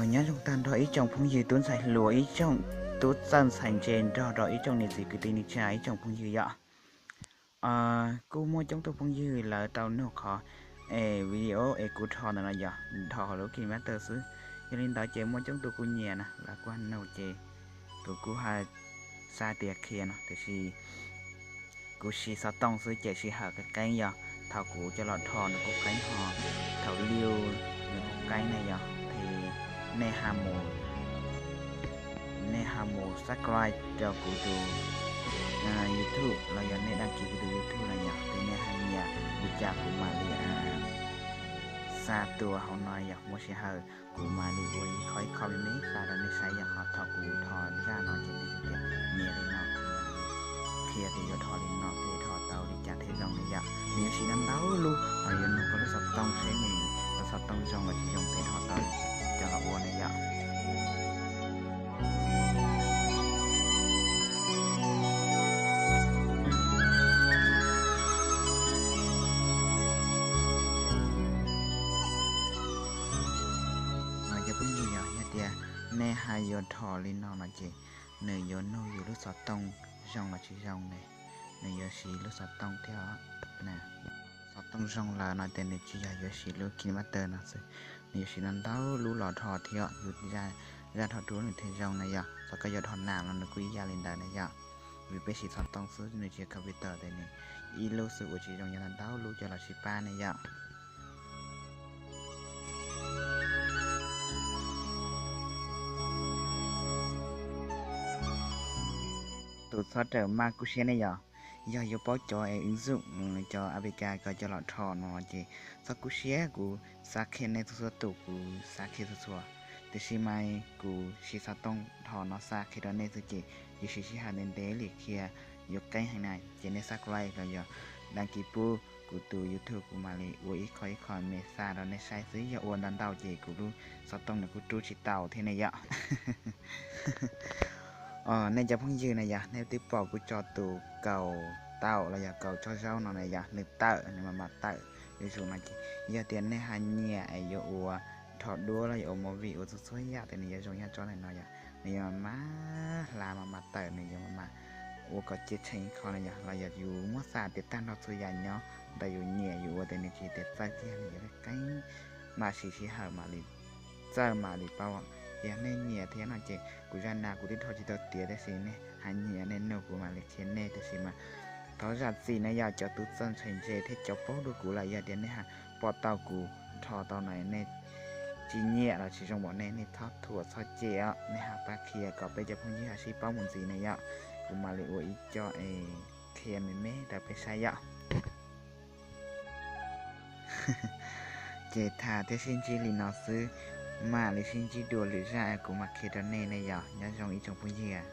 Nyob zoo tag nrho ib tsoom phooj ywg, tub ntxhais hluas, ib tsoom tub txawj ntxhais ntse nrog rau ib tsoom niam txiv kwv tij neej tsa, ib tsoom phooj ywg yom. Kuj muaj coob tug phooj ywg lawv tau nug qhov es video es kuv rho ntawm no yog rho hauv lub KineMaster xwb. Yog li ntawd ces muaj coob tug kuj nyiam na, lawv kuj nug ces kuv kuj ha xav tias qhia no tiam sis kuv siv xov tooj xwb ces sij hawm qeeb qeeb yog thaum kuv coj los rho nws kuj qeeb ho thaum liu nws kuj qeeb ne yog. Ces nej ha mus nej ha mus subscribe rau kuv tus YouTube los yog nej đăng ký kuv tus YouTube no yog, ces nej ha nyiam li cas kuv mam li xa tua hauv no yog, muaj sij hawm kuv mam li ua ib qho ib qho me me xa rau nej saib yog, ho thaum kuv rho zaj no ces nej tias nyiam li no kuv mam li qhia tias yuav rho li no thiaj rho tau li cas thiaj zoo na yom. Nws yuav siv ntau ntau lub, ho yuav nug koj lub xov tooj seb nws lub xov tooj zoo los tsis zoo thiaj rho tau coj los ua na yom. Cov phooj ywg, yog tias nej hais yuav rho li no no ces nws yuav nug yus lub xov tooj zoo los tsis zoo ne, nws yuav siv lub xov tooj thiab. Xov tooj zoo lawm no ces nws tsis yog yuav siv lub KineMaster no xwb, nws yuav siv ntau ntau lub los rho thiab yus zaj rho duab nws thiaj zoo na yom. Txawm koj yuav rho nas los nws kuj ib yam li ntawd na yom. Vim peb siv xov tooj xwb nws tsis yog computer ces nws ib lub xwb ua tsis zoo, yog ntau ntau lub coj los sib pab ne yom. Tus txhob rawm maj kub siab ne yom. Yog yuav paub cov es wb zoom cov A P K ko coj los rho no ces txhob kub siab, kuv xav qhia nej txhua txhua tus, kuv xav qhia txhua txhua. Tiam sis mas kuv siv xov tooj rho no xa qhia rau nej xwb ces yuav siv sij hawm ntev ntev li qhia, yuav qeeb heev na ces nej subscribe los yog đăng ký pub kuv tus YouTube kuv mam li ua ib qho ib qho me xa rau nej saib xwb, yog ua ntau ntau ces kuv lub xov tooj nws kuj rub tsis tau thiab ne yom. Nej cov phooj ywg na yog, nej twb pom kuv tso tus kaus taum los yog kaus tsob zaub no na yog, nws tawm, nws mam mam tawm zuj zus no ces yog tias nej hais nyiam es yuav ua rho duab los yuav ua movie ua txhua txhua yam ces nws yuav zoo nyob tsob ntawm no yog, nws yuav mam mam hla mam mam tawm, nws yuav mam mam ua kom ceeb tsheej qho na yog. Los yog yus muab xa tias tag nrho txhua yam nyob ntawm yus nyiam yus ua ces nws tsis tias txawj tiag, nws yuav qeeb, mam siv sij hawm mam li txawj mam li paub. Yog nej nyiam thiab no ces kuv zaj nas kuv twb rho tsis tau tiav tab sis nej hais nyiam nej nug kuv mam li qhia nej, tab sis mas thov zam txim na yog cov tub txawj ntxhais ntse thiab cov paub dua kuv lawm, yog tias nej pom tau kuv rho tau no nej tsis nyiam los tsis zoo npaum nej, nej txhob thuam txhob cem os, nej ha pab qhia kom peb cov phooj ywg ha sib paub mus ntxiv na yom. Kuv mam li ua ib co es qhia me me rau peb saib yom. Ces tham thiab sib ntsib li no xwb, mam li sib ntsib dua lwm zaj kuv mam qhia rau nej ne yom. Nyob zoo ib tsoom phooj ywg.